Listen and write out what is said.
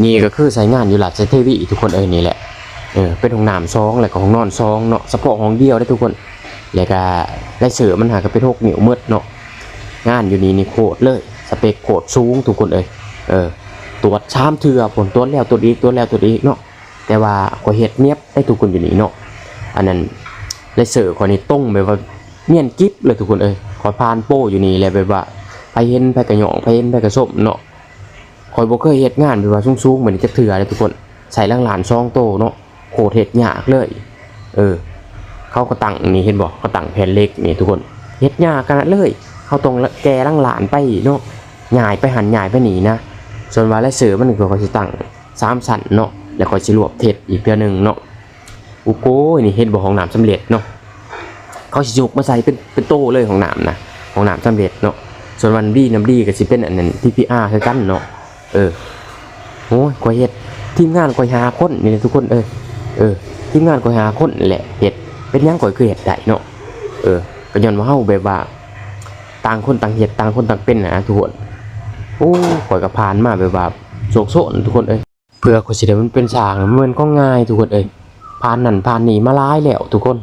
ນີ້ກໍຄືໃຊ້ງານຢູ່ລາດເສດເທວີທຸກຄົນເອີຍ. ນີ້ແຫຼະ ເອີ ເປັນຫ້ອງນ້ຳສອງ ແລ້ວກໍຫ້ອງນອນສອງເນາະ, ສະເພາະຫ້ອງດຽວເດ້ທຸກຄົນ. ແລ້ວກໍລາຍເສີ້ອມັນຫາກໍເປັນຫົກນິ້ວໝົດເນາະ, ງານຢູ່ນີ້ນີ້ໂຄດເລີຍ, ສະເປັກໂຄດສູງທຸກຄົນເອີຍ. ເອີ ຕວດສາມເທື່ອພຸ້ນ, ຕວດແລ້ວຕວດອີກ ຕວດແລ້ວຕວດອີກເນາະ. ແຕ່ວ່າຂ້ອຍເຮັດນຽບໄດ້ທຸກຄົນຢູ່ນີ້ເນາະ. ອັນນັ້ນ ລາຍເສີ້ຂ້ອຍນີ້ຕົງແບບວ່ານຽນກິບເລີຍທຸກຄົນເອີຍ. ຂ້ອຍຜ່ານໂປຢູ່ນີ້ແລ້ວ ແບບວ່າໃຜເຫັນໃຜກໍຍ້ອງ ໃຜເຫັນໃຜກໍຊົມເນາະ. ຂ້ອຍບໍ່ເຄີຍເຮັດງານແບບວ່າສູງໆແບບນີ້ຈັກເທື່ອເດ້ທຸກຄົນ. ໃຊ້ຫຼັງລ້ານສອງໂຕເນາະ, ໂຄດເຮັດຍາກເລີຍ. ເອີ ເຂົາກໍຕັ້ງນີ້ ເຫັນບໍ່, ເຂົາຕັ້ງແຜ່ນເຫຼັກນີ້ທຸກຄົນ, ເຮັດຍາກຂະໜາດເລີຍ. ເຮົາຕ້ອງແກ່ຫຼັງລ້ານໄປເນາະ, ຍ້າຍໄປຫັ້ນຍ້າຍໄປນີ້ນະ. ສ່ວນວ່າລາຍເສີ້ມັນກໍຂ້ອຍຊິຕັ້ງສາມຊັ້ນເນາະ, ແລ້ວຂ້ອຍຊິລວບເທັດອີກເທື່ອໜຶ່ງເນາະ. ໂອ້ໂກຍ ນີ້ເຫັນບໍ່, ຫ້ອງນ້ຳສຳເລັດເນາະ, ເຂົາຊິຍົກມາໃສ່ເປັນ ເປັນໂຕເລີຍຫ້ອງນ້ຳນະ, ຫ້ອງນ້ຳສຳເລັດເນາະ. ສ່ວນວ່ານ້ຳດີ ນ້ຳດີກໍຊິເປັນອັນນັ້ນ ທີພີອາ ຄືກັນເນາະ. ເອີ ໂອ້ຍ ຂ້ອຍເຮັດ ທີມງານຂ້ອຍຫ້າຄົນນີ້ແຫຼະທຸກຄົນເອີຍ. ເອີ ທີມງານຂ້ອຍຫ້າຄົນນີ້ແຫຼະເຮັດ, ເປັນຫຍັງຂ້ອຍຄືເຮັດໄດ້ເນາະ? ເອີ ກໍຍ້ອນວ່າເຮົາແບບວ່າຕ່າງຄົນຕ່າງເຮັດ ຕ່າງຄົນຕ່າງເປັນນະທຸກຄົນ. ໂອ້ ຂ້ອຍກໍຜ່ານມາແບບວ່າໂຊກໂຊນທຸກຄົນເອີຍ. ເພື່ອຂ້ອຍຊິໄດ້ມາເປັນຊ່າງ ມັນບໍ່ແມ່ນຂອງງ່າຍທຸກຄົນເອີຍ. ຜ່ານນັ້ນຜ່ານນີ້ມາຫຼາຍແລ້ວທຸກຄົນ,